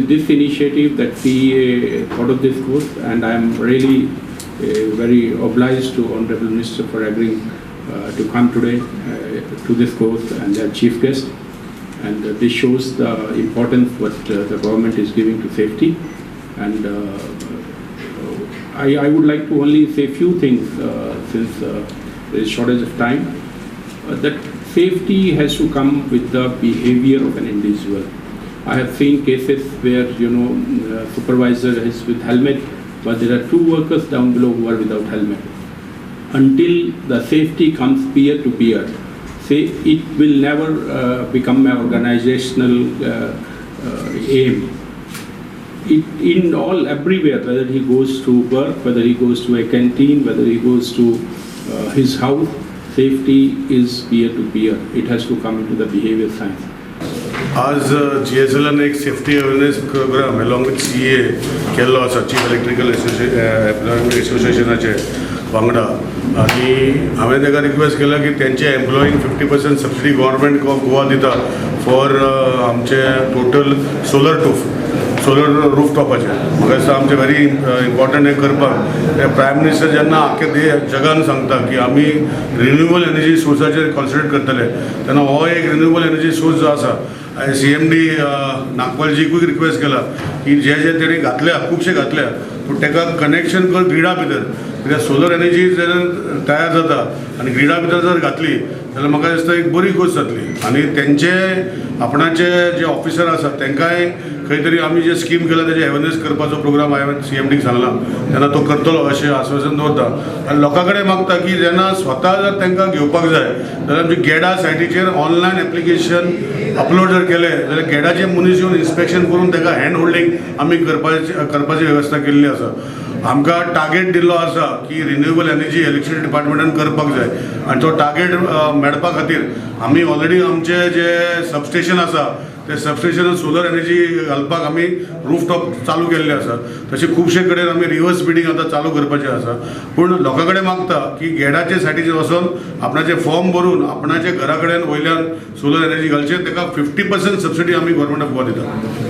With this initiative that CEA thought of this course, and I am really very obliged to Honorable Minister for agreeing to come today to this course and their chief guest. And this shows the importance what the government is giving to safety. And I would like to only say few things since there is shortage of time. That safety has to come with the behavior of an individual. I have seen cases where supervisor is with helmet, but there are two workers down below who are without helmet. Until the safety comes peer to peer, say it will never become an organizational aim. It, in all everywhere, whether he goes to work, whether he goes to a canteen, whether he goes to his house, safety is peer to peer. It has to come into the behavior science. आज जीएसएलान एक safety awareness program along with CEA केल्लो आसा, chief electrical एसोसिएशनाचे वांगडा. आनी हांवें ताका request केला की तेंचे एम्प्लॉईंक 50% subsidy Government of Goa दिता फॉर आमचे टोटल सोलर रूफटॉपाचेर. म्हाका दिसता आमचें व्हेरी इम्पॉर्टंट हें करपाक. प्रायम मिनिस्टर जेन्ना आख्खे जगान सांगता की आमी रिन्युएबल एनर्जी सोर्साचेर कॉन्सन्ट्रेट करतले, तेन्ना हो एक रिन्युएबल एनर्जी सोर्स जो आसा, हांवें सीएमडी नागपालजीकूय रिक्वेस्ट केला की जे जे तेणी घातल्या, खुबशे घातल्या, पूण ताका कनेक्शन कर ग्रिडा भितर, कित्याक सोलर एनर्जी जर तयार जाता आनी ग्रिडा भितर जर घातली जाल्यार म्हाका दिसता एक बरी गोश्ट जातली. आनी तेंचे आपणाचे जे ऑफिसर आसात तांकांय खंय तरी आमी जे स्कीम केला तेजे अवेरनेस करपाचो प्रोग्राम हांवें सीएमडीक सांगला, तेन्ना तो करतलो अशें आश्वासन दवरता. आनी लोकां कडेन मागता की जेन्ना स्वता जर तांकां घेवपाक जाय जाल्यार आमची गेडा सायटीचेर ऑनलायन एप्लिकेशन अपलोड जर केलें जाल्यार गेडाचे मनीस येवन इन्स्पेक्शन करून ताका हँड होल्डींग आमी करपाची वेवस्था केल्ली आसा. आमकां टार्गेट दिल्लो आसा की रिन्युएबल एनर्जी इलेक्ट्रिसिटी डिपार्टमेंटान करपाक जाय आनी तो टार्गेट मेळपा खातीर आमी ऑलरेडी आमचे जे सबस्टेशन आसा ते सबस्टेशन सोलर एनर्जी घालपाक आमी रूफटॉप चालू केल्ले आसा. तशें खुबशे कडेन आमी रिवर्स बिडींग आतां चालू करपाचें आसा. पूण लोकां कडेन मागता की गेडाचे सायटीचेर वचोन आपणाचे फॉर्म भरून आपणाच्या घरा कडेन वयल्यान सोलर एनर्जी घालचे. ताका 50% सबसिडी आमी गव्हर्मेंट ऑफ गोवा दिता.